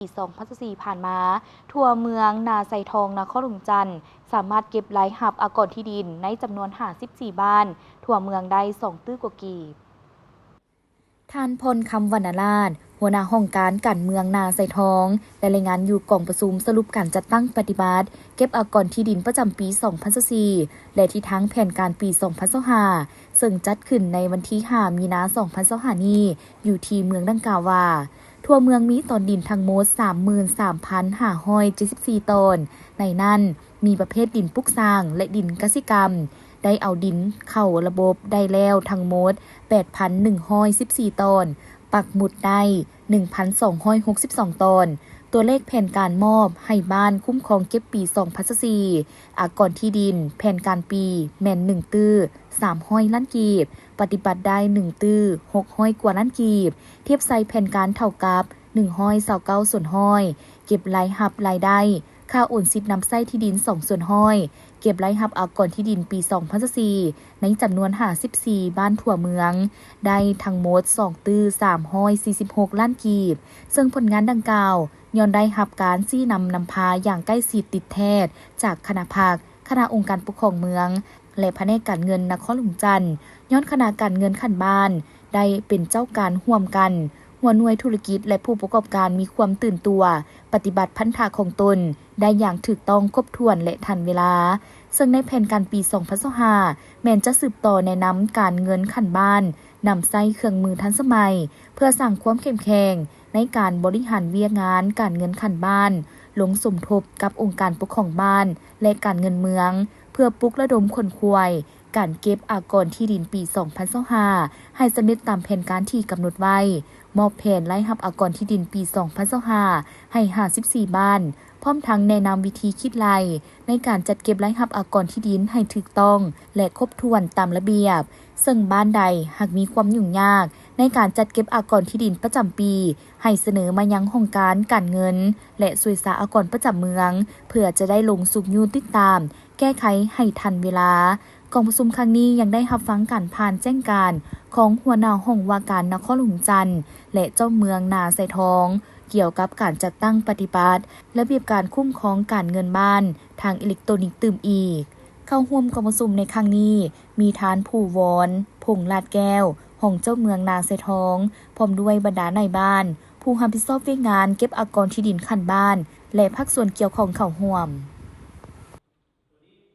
ປີສອງພັນຊາວສີ່ ຜ່ານມາ, ທົ່ວເມືອງນາໄຊທອງ ນະຄອນຫຼວງວຽງຈັນ ສາມາດເກັບລາຍຮັບອາກອນທີ່ດິນໃນຈຳນວນຫ້າສິບສີ່ບ້ານທົ່ວເມືອງໄດ້ສອງຕື້ກວ່າກີບ. ທ່ານ ພອນຄຳ ວັນນະລາດ ຫົວໜ້າຫ້ອງການການເມືອງນາໄຊທອງ ໄດ້ລາຍງານຢູ່ກອງປະຊຸມສະຫຼຸບການຈັດຕັ້ງປະຕິບັດເກັບອາກອນທີ່ດິນປະຈຳປີສອງພັນຊາວສີ່ ແລະ ທິດທາງແຜນການປີສອງພັນຊາວຫ້າ ເຊິ່ງຈັດຂຶ້ນໃນວັນທີຫ້າ ມີນາ ສອງພັນຊາວຫ້ານີ້ ຢູ່ທີ່ເມືອງດັ່ງກ່າວວ່າ ທົ່ວເມືອງມີຕອນດິນທັງໝົດສາມໝື່ນສາມພັນຫ້າຮ້ອຍເຈັດສິບສີ່ຕອນ, ໃນນັ້ນມີປະເພດດິນປຸກສ້າງ ແລະ ດິນກະສິກຳ ໄດ້ເອົາດິນເຂົ້າລະບົບໄດ້ແລ້ວທັງໝົດແປດພັນໜຶ່ງຮ້ອຍສິບສີ່ຕອນ, ປັກໝຸດໄດ້ໜຶ່ງພັນສອງຮ້ອຍຫົກສິບສອງຕອນ. ຕົວເລກແຜນການມອບໃຫ້ບ້ານຄຸ້ມຄອງເກັບປີສອງພັນຊາວສີ່ ອາກອນທີ່ດິນແຜນການປີແມ່ນໜຶ່ງຕື້ສາມຮ້ອຍລ້ານກີບ, ປະຕິບັດໄດ້ໜຶ່ງຕື້ຫົກຮ້ອຍກວ່າລ້ານກີບ, ທຽບໃສ່ແຜນການເທົ່າກັບໜຶ່ງຮ້ອຍຊາວເກົ້າສ່ວນຮ້ອຍ, ເກັບລາຍຮັບລາຍໄດ້ ຄ່າໂອນສິດນຳໃຊ້ທີ່ດິນສອງສ່ວນຮ້ອຍ, ເກັບລາຍຮັບອາກອນທີ່ດິນປີສອງພັນຊາວສີ່ ໃນຈຳນວນຫ້າສິບສີ່ບ້ານທົ່ວເມືອງ ໄດ້ທັງໝົດສອງຕື້ສາມຮ້ອຍສີ່ສິບຫົກລ້ານກີບ, ເຊິ່ງຜົນງານດັ່ງກ່າວ ຍ້ອນໄດ້ຮັບການຊີ້ນຳນຳພາຢ່າງໃກ້ຊິດຕິດແທດຈາກຄະນະພັກ, ຄະນະອົງການປົກຄອງເມືອງ ແລະ ພະແນກການເງິນນະຄອນຫຼວງວຽງຈັນ, ຍ້ອນຄະນະການເງິນຂັ້ນບ້ານໄດ້ເປັນເຈົ້າການຮ່ວມກັນ, ຫົວໜ່ວຍທຸລະກິດ ແລະ ຜູ້ປະກອບການມີຄວາມຕື່ນຕົວ, ປະຕິບັດພັນທະຂອງຕົນໄດ້ຢ່າງຖືກຕ້ອງ, ຄົບຖ້ວນ ແລະ ທັນເວລາ. ເຊິ່ງໃນແຜນການປີສອງພັນຊາວຫ້າ ແມ່ນຈະສືບຕໍ່ແນະນຳການເງິນຂັ້ນບ້ານ, ນຳໃຊ້ເຄື່ອງມືທັນສະໄໝ ເພື່ອສ້າງຄວາມເຂັ້ມແຂງໃນການບໍລິຫານວຽກງານການເງິນຂັ້ນບ້ານ, ລົງສົມທົບກັບອົງການປົກຄອງບ້ານ ແລະ ການເງິນເມືອງ ເພື່ອປຸກລະດົມຂົນຂວາຍ ການເກັບອາກອນທີ່ດິນປີສອງພັນຊາວຫ້າ ໃຫ້ສຳເລັດຕາມແຜນການທີ່ກຳນົດໄວ້, ມອບແຜນລາຍຮັບອາກອນທີ່ດິນປີສອງພັນຊາວຫ້າ ໃຫ້ຫ້າສິບສີ່ບ້ານ, ພ້ອມທັງແນະນຳວິທີຄິດໄລ່ໃນການຈັດເກັບລາຍຮັບອາກອນທີ່ດິນໃຫ້ຖືກຕ້ອງ ແລະ ຄົບຖ້ວນຕາມລະບຽບ, ເຊິ່ງບ້ານໃດຫາກມີຄວາມຫຍຸ້ງຍາກໃນການຈັດເກັບອາກອນທີ່ດິນປະຈຳປີ ໃຫ້ສະເໜີມາຍັງຫ້ອງການການເງິນ ແລະ ສ່ວຍສາອາກອນປະຈຳເມືອງ ເພື່ອຈະໄດ້ລົງຊຸກຍູ້ຕິດຕາມ ແກ້ໄຂໃຫ້ທັນເວລາ. ກອງປະຊຸມຄັ້ງນີ້ຍັງໄດ້ຮັບຟັງການຜ່ານແຈ້ງການຂອງຫົວໜ້າຫ້ອງວ່າການນະຄອນຫຼວງວຽງຈັນ ແລະ ເຈົ້າເມືອງນາໄຊທອງ ກ່ຽວກັບການຈັດຕັ້ງປະຕິບັດລະບຽບການຄຸ້ມຄອງການເງິນບ້ານທາງອີເລັກໂຕນິກຕື່ມອີກ. ເຂົ້າຮ່ວມກອງປະຊຸມໃນຄັ້ງນີ້ ມີທ່ານ ພູວອນ ພົງລາດແກ້ວ ຮອງເຈົ້າເມືອງນາໄຊທອງ ພ້ອມດ້ວຍບັນດານາຍບ້ານ, ຜູ້ຮັບຜິດຊອບວຽກງານເກັບອາກອນທີ່ດິນຂັ້ນບ້ານ ແລະ ພາກສ່ວນກ່ຽວຂ້ອງເຂົ້າຮ່ວມ.